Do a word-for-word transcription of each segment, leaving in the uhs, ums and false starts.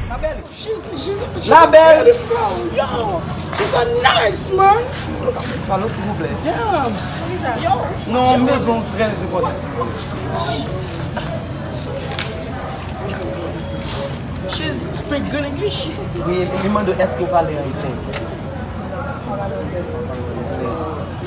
La belle. She's, she's, she's La belle. Beautiful. Yo, she's a nice man. Pale, silvouplè. Damn. Yo. Non, m bezwen trè enpòtan. She's speak good English. Wi, li mande èske w pale anglè.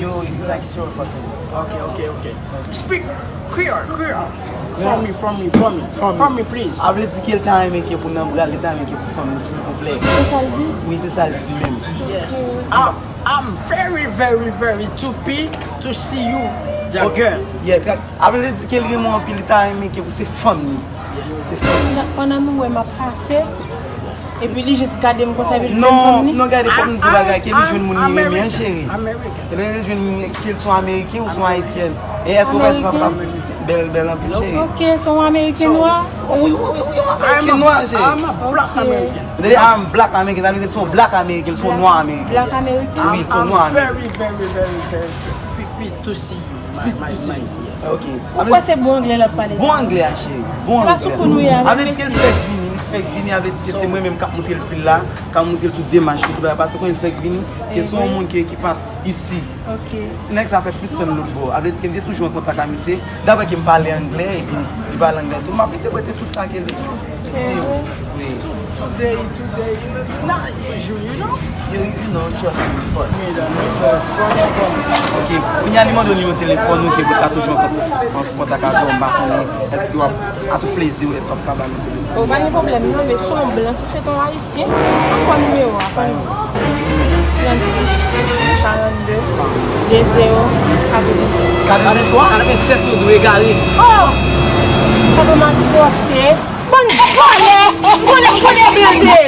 Yo, you like sure fucking. Okay, okay, okay. Speak Creole, Creole. For me, for me, for me, for me, please. A vle di ke l ta renmen ke pou nan bra, li ta renmen ke pou fanm li, silvouplè. Se sa l di? Wi, se sa l di menm. Yes. I, I'm very, very, very happy to see you, the girl. Yeah, a vle di ke l renmen w anpil, li ta renmen ke pou se fanm li. Se fanm li. Pandan nou wè m ap pase, epi li jis gade m konsa, epi li vle m fanm li. Non, non, gade, fòk m di bagay, ke li jwenn moun li renmen an, cheri. American. Lè li jwenn moun, èske l se yon ameriken ou se yon ayisyèn? E èske w pa se yon bèl, bèl anpil, cheri? Ok, se yon ameriken nwa? Wi, wi, wi, wi, yon ameriken nwa, cheri. I'm a black American. Lè I'm black American, sa vle di se yon black ameriken, se yon nwa ameriken. Black American? Wi, se yon nwa ameriken. I'm very, very, very, very happy to see you, my, my, my, yes. Ok. Ou kwè se bon anglè l ap pale? Bon anglè a, cheri. Bon anglè. Se pa sou kou nou ye a, non, mesye. A vle di ke l fèk vini, li fèk vini, a vle di ke se mwen menm k ap montre l vil la, k ap montre l tout demach, tout bagay, paske konn l fèk vini, ke se yon moun ki, ki pa t isi. Ok. Nèg sa fè plis tan lòt bò. A vle di ke m te toujou an kontak ak misye. Daprè ke m pale anglè, epi li pale anglè tou, m ap entèprete tout sa ke li di. Wi. Today, today, nice jou, you know? You, you know, trust me, boss. Me, the number, phone, phone. Ok, kounye a li mande w nimewo telefòn ou ke pou ta toujou an kont-, an kontak avè w, m pa konnen, èske w ap, a tout plezi w, èske w ap ka ba m? Bon, pa gen pwoblèm non, men se yon blan, si se te yon ayisyen, an fò nimewo a, pa nou. Trannsis, karannde, de zewo, katrevenntwa. Katrevenntwa? Katrevenntwa? Katrevennsèt ou dwe egare. Oh! Sa pa m ap poste. Bann vòlè! Vòlè, vòlè, blende!